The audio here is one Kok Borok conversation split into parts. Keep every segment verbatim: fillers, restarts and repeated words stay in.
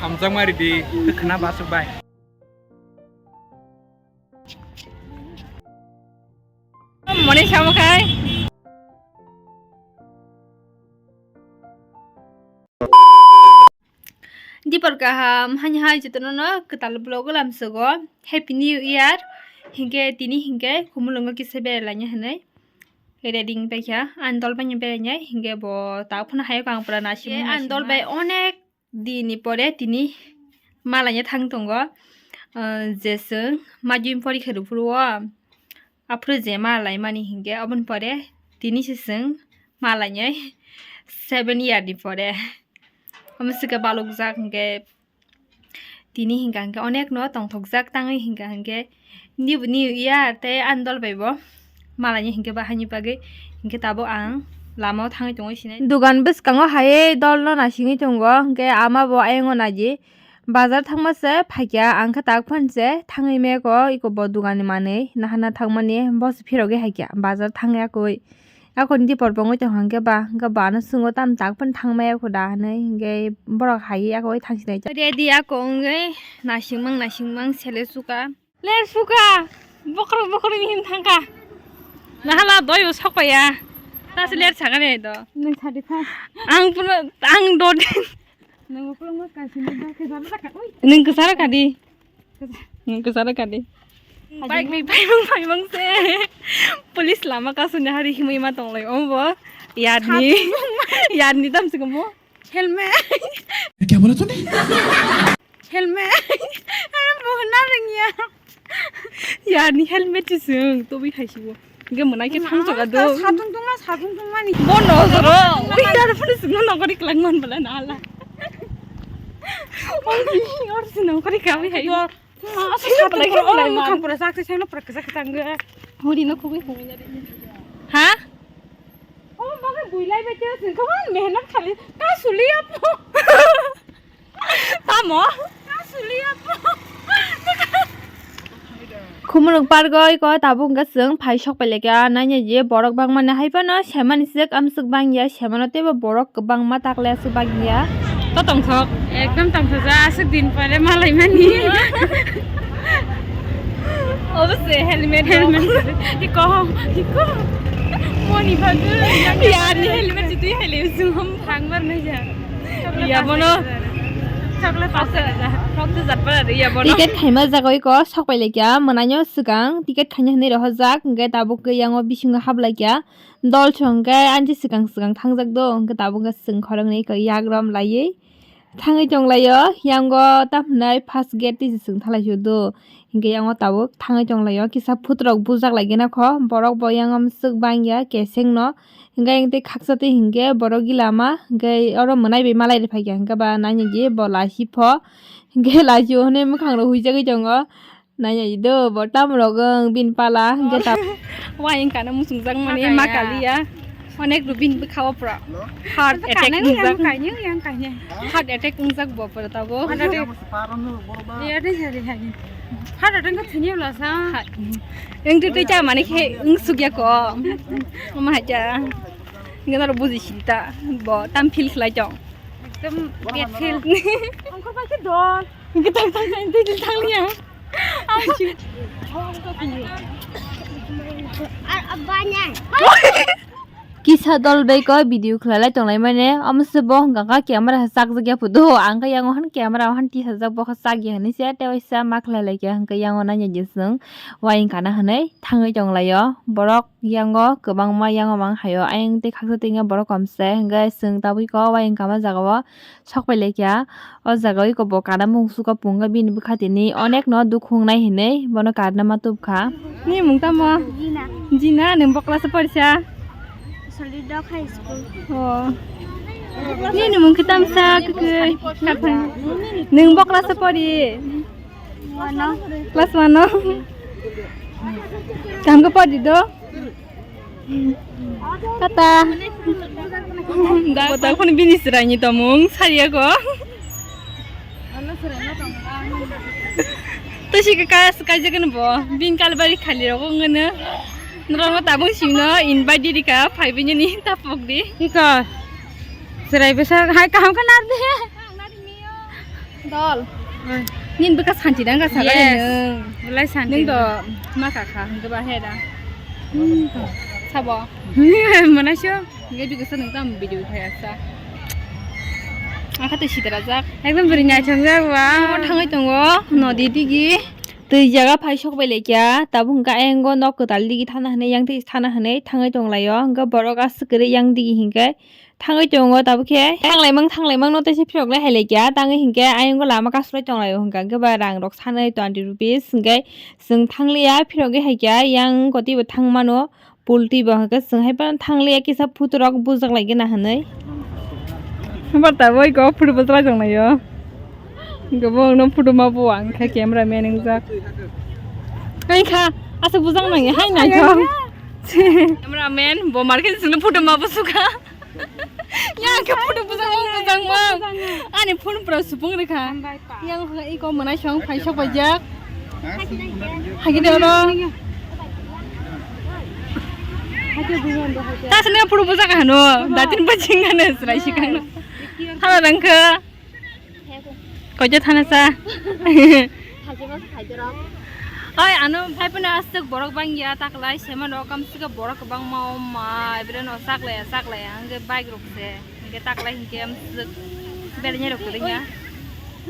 Hamjakma ridi, khwna basuk bai. Mone samo khai. Dipor kaham, hani hai jotono no kwtal vlog lamsogo. Happy New Year. Hinkhe tini hinkhe khumulwngo kisa berai laina hinwi ready wng paikha. Ani dol bai no berai nai hinkhe bo tak phano hayok ang pura naisingmung, ani dol bai onek din ni pore tini malaina thang tongo. Ah, je chwng madhyamik porikha rw phuru o, aphuru je malaimani hinkhe oboni pore tini se chwng malainai seven year ni pore. Omo swkhe balukjak hinkhe tini hinkha hinkhe onek no tongthokjak tangwi hinkha hinkhe new, new year tei ani dol bai bo malaini hinkhe bahaini bagwi hinkhe tabuk ang lama o thangwi tongwi sinai. Dugan bwskango hai dol no naisingwi tongo hinkhe ama bo ayang o naidi bazar thangma se phaikha, ang khe tak phano se thangwi meko eko bo dugan ni manwi nahana thangmani bo se phirogwi haikha bazar thangya koi. Akon dipor bongwi tong hwnkhe ba, hwnkhe ba ano swngo, "Tamo tak phano thangmaya kho da?" hinwi. Hinkhe borok hai ako thangsinai. Ready ako wngwi naisingmang naisingmang sele suka. Ler suka. Bokhorok bokhorok ni him thangkha. Nahala doi o sokpaya. Tasi ler sakani do. Nang sadi pha. Ang puno, ang dodi. Nang ukulung ma kasini do ke sadi saka. Ui. Nang kesara kadi. Nang kesara kadi. Bike bai paimang paimang se. Police lama kasuni hari himui ma tonglai ombo. Yarni. Yarni tam se komo. Helmet. क्या बोला तूने? Helmet. Aram bo na rengya. Yarni helmet se sung to bi khai sibo. Ge mona ke thang choga do. Satung tungma, satung tungma ni. Bo no zoro. Ui yar phone sung no nokori klang man bala na ala. Oi or sung nokori kami hai. Asa satung pura, oh, mukhang pura sak se sengno pura kisa kisa nge. Hori no khugui khugui na de. Ha? Oh, bagai builai bete sing kawan mehnat khali ka suli apo. Tamo? Ka suli apo. Khumulwng park o iko tabuk wngkha chwng phai sok pailai kha, naina je borok bangmani hai phano semani swk amswk bangya, semano teibo borok kwbangma takle aswk bangya. To tongthok. Ekdom tongthok ja, aswk din pore malaimani. Obo se helmet rok. Helmet. Iko, iko. Moni bagwi. Ya, ni helmet jitui haile usum. Thangbar nai ja. Ya, bono. Chocolate paksa. Paksa jatpara de, ya, bono. Ticket khaima jaga iko sok pailai kha, mwnaino swkang ticket khaina hinwi rohorjak, hwnkhe tabuk khe yango bisingo hablai kha. Dol song khe ansi swkang swkang thangjak do, hwnkhe tabuk khe chwng khoroknwi khe yagram laiwi thangwi tonglaio. Yango tamo hwnwi first gate twi se chwng thalai sio do, hwnkhe yango tabuk thangwi tonglaio. Kisa photo rok bujak lai gana kho, borok bo yango swk bangya keseng no, hwnkhe ayang tei khaksa twi hwnkhe borok gila ma, hwnkhe oro mwnai bai malai rw phaikha, hwnkhe ba nainani bo lachipho, hwnkhe lachio hwnwi mwkhang rok huijagwi tongo. Naiya ido bo tamrok wng bini pala hwnkhe ta. Wayang kana muchungjak mani ma kaliya. Onek rubin bwkha o pura. Heart attack kanai yang ungjak. Kainai yang kainai. Heart attack ungjak bo pura tabo. Heart attack. Iya deh jari hai. Heart attack ko thini ulah sa. Wng twi twi cha mani khe wng sugya ko. Ma hacha. Ngi naro buji sita bo tam feel khlai chong. Ekdom bad feel. Angkor bai khe dol. Ngi tang tang tang tang tang liya. Kisa dol bai ko video khlai lai tonglai mane, omo se bo hwnkha kha camera ha chak jak ya phudo, ang khe yango han camera o han tisa jak bo kha chak ya hinwi se, tei waisa ma khlai lai kha hwnkhe yango nanya jeswng wayang kana hinwi thangwi tonglaio borok. Yango kwbangma yango mang haio, ayang tei khaksa twi wngya borok kom se, hwnkhe chwng tabwi kok wayang kama jagao sok pai laikha. O jagao eko bo kana mung suka pungkha, bini bwkha tini onek no dukhu wngnai hinwi bono karna ma tubkha. Ni mung tamo? Jina. Jina, nwng bo class o porisa? Solidok High School. Oh. Nini mung khe tamsa kwkwi. Nwng bo class o pori? Class one o. Kaham khe pori do. Tata. Kota khun bini sraini tomung sariya ko. Tasi ka kas kaje kan bo bin kalbari khali rogo ngene. Norok tabung sino invite di ka phai bini ni tapok di. Ika. Srai besa hai kaham ka nar de. Dol. Oi. Nin bwkha santi dang ka saga Yes. Nung. Belai santi. Nung do ma ka kha hingke ba he da. Hmm. Sabo. Mana sio. Nge bikasa nung tam video khai asa. Akha to sidra jak. Ekdom beri nyai chang jak ba. Mo thangai tongo nodi digi. Twi jaga phai sok bai lekya. Tabuk hingke ayang go nok kwtal digi thana hinui yang twi thana hinui thangai tong laio. Hingke borok aswk kwrwi yang digi hingke. Thangwi tongo tabuk khe. Thanglaimang, thanglaimang no teisa phirok le hai laikya. Tangwi hinkhe ayang o lama kasulai tong laio hinkha. Hinkhe ba rang rok sanai twenty rupees hinkhe chwng thangliya phirogwi hai kya. Yang koti bo thang mano, pulti bo hinkhe chwng hai phano thangliya kisa photo rok bujak lai gana hinwi. Habar tabuk iko photo bujak lai tong laio. Hinkhe bo no photo ma bo ang khe camera man wngjak. Ai kha, aswk bujak nang hai nai kha. Camera man bo market sing photo ma bo sukha. Ya, ke photo bujang mang, bujang mang. Ani phone pura supung rekha. Yang ha iko manai song phai sok bajak. Hagi de ro. Ta sene photo bujak hano. Datin bajing hano srai sikang. Hala rangkha. Kojo thana sa. Thajima sa khaidoro. Oi, ano phai phano aswk borok bangya taklai sema no kam swk borok kwbangma o ma ebere no chaklaya chaklaya hwnkhe bike rok se hwnkhe taklai hwnkhe amswk belenya rok kwrwngya.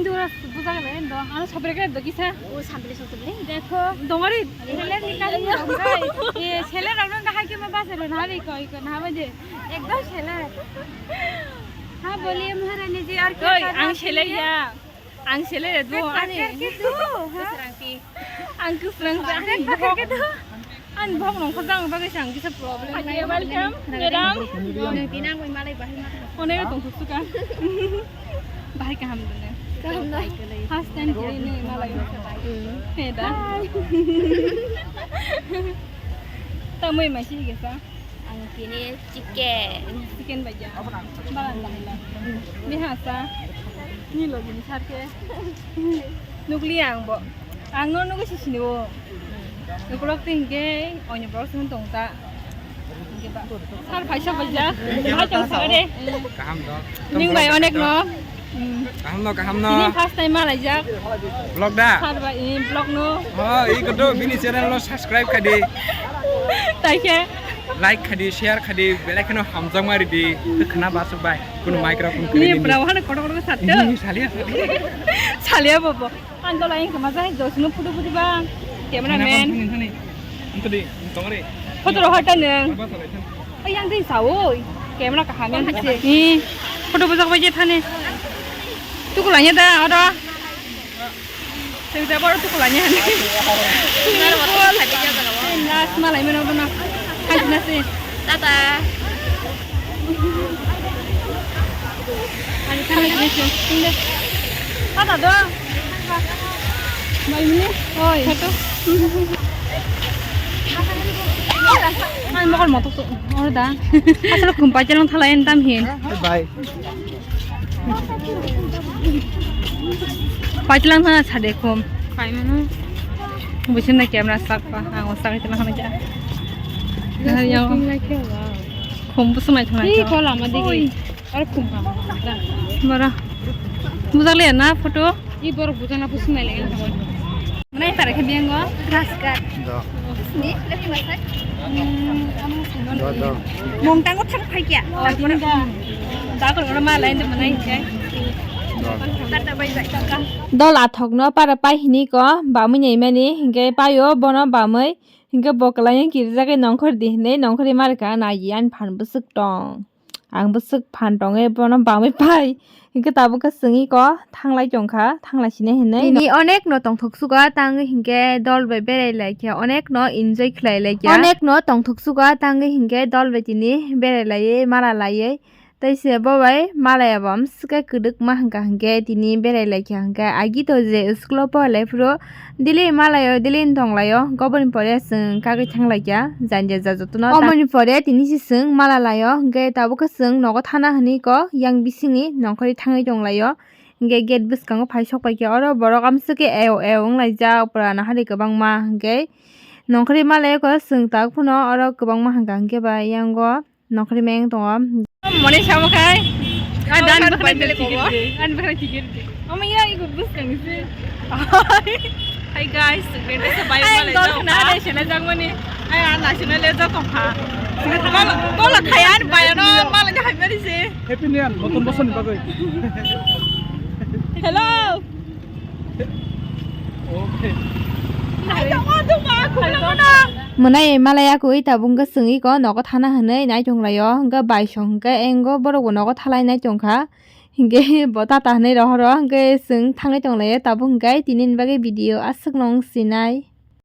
Dura bujak le do ano sabri kare do kisa. O sabri sok sabri. Dekho. Dongari. Seler nikali rok kai. Ye seler rok no hai kema basa lo nari koi ko na ba je. Ekdom seler. Ha boliye Maharani ji aur kya karna chahiye? Oi, ang seler ya. Ang sele do ani. Ani. Kwsrang ti. Ang kwsrang sa ani bohok. Ani bohok nongkhor jang bagwi sa ang kisa problem. Welcome, madam. Nang tinang oi malai bahai ma. One tong thuk suka. Bahai kaham dene. Kaham na. First time kiri ni malai. Hmm. Heda. Tamoi masi gesa. Ang kini chicken. Chicken baja. Balan bahan. Ni hasa. Ni lo gini sarke. Nukli ang bo. Ang no nugui sisini o. Nukulok tingke onyo borok sing tong ta. Sar paisa baja. Hai tong sa de. Kaham do. Ning bai onek no. Hmm. Kaham no, kaham no. Ini first time malaijak. Vlog da? Sar ba ini vlog no. Oh, iko do bini channel no subscribe khadi. Taike. Like khadi, share khadi, belai kheno hamjakma ridi. Khna basuk bai. Kuno microphone kiri. Ni bra hana kotor kotor satto. Ini salia. Salia bobo. Ang dola yang kemasa hai dos no photo photo ba. Camera man. Ini, ini. Ini tadi, ini tongre. Photo ro hata neng. Apa salah itu? Ai, yang tei sa oi. Camera kaham yang tei se. Ni photo bujak bai je thani. Tukulanya da, oro. Sing sa bor tukulanya ni. Swimming pool. Nas malai mano bono. Hai nasi. Tata. Ani thang ni sing. Tata do. Mai mini. Oi. Satu. Ang mokol motok tu. Oro da. Asal kumpai jalan thala en tam hin. Bye. Paitlang thana sade khum. Paimano. Busin na camera sak pa. Ang sak itna khana kya. Khum busu mai thana. Hi kola ma digi. Ar khum ka. Bara. Bujak le na photo. I borok bujana busu mai le. Mana para khe biango. Grass cut. Do. Ni lagi masak. Hmm, ano sino Do, do. Mong tango thang phai kya. Oh, ini da. Da ko ro ma lain de mana hin kai. Do. Tata bai bai. Dol athok no para pai hini ko bamwi nai mani hinke payo bono bamwi hinke bo kwlai kirjak nongkhor di hinwi nongkhor mar ka na yan phan bwswk tong. Ang bwswk phan tongwi bono bangwi pai. Hinkhe tabuk khe chwngwi ko thanglai tongkha, thanglai sini hinwi. Nini onek no tongthok sugo, tangwi hinkhe dol bai berai lai khe onek no enjoy khlai lai khe. Onek no tongthok sugo, tangwi hinkhe dol bai tini berai laiwi, mala laiwi. Tei se bo bai malaya bo amswk khe kwdwkma hwnkha hinkhe tini berai lai khe hinkhe agi to je school o porlai phuru Dili malayo, dili tonglayo, goboni pore chwng kagwi thanglaikya, janja ja jotono ta-, oboni pore tini se chwng malalayo, hwnkhe tabukhe chwng nogo thana hwnwi ko yang bisingni nongkhorwi thangwi tonglaio, hwnkhe gate bwskango phai sokpaikha, oro borok amswkhe eo eo wnglaijak, pura nahari kwbangma, hwnkhe nongkhorwi malaio ko chwng tabuk phano oro kwbangma hwnkha, hwnkhe ba yango. Nokri meng tongo. Mone samo khai. Ah, dan bakra ticket de. Dan bakra ticket de. Omo ya igu. Hi guys, chwng tei tesa bai malai jao kha. Ai, ang naisina le jao tong kha. Kola, kola khaya ani bai ano malai ni hai mani se. Happy New Year, notun bosor ni bagwi. Hello. Okay. Mwnai malai akui tabuk hwnkhe chwng iko nogo thana hwnwi naitung laio, hwnkhe bai song hwnkhe engo borok bo nogo thalai naitung kha. Hingke bo tata hinui rohoro, hingke chwng thangwi tonglaio, tabuk hingke tini ni bagwi video aswk no wng sinai.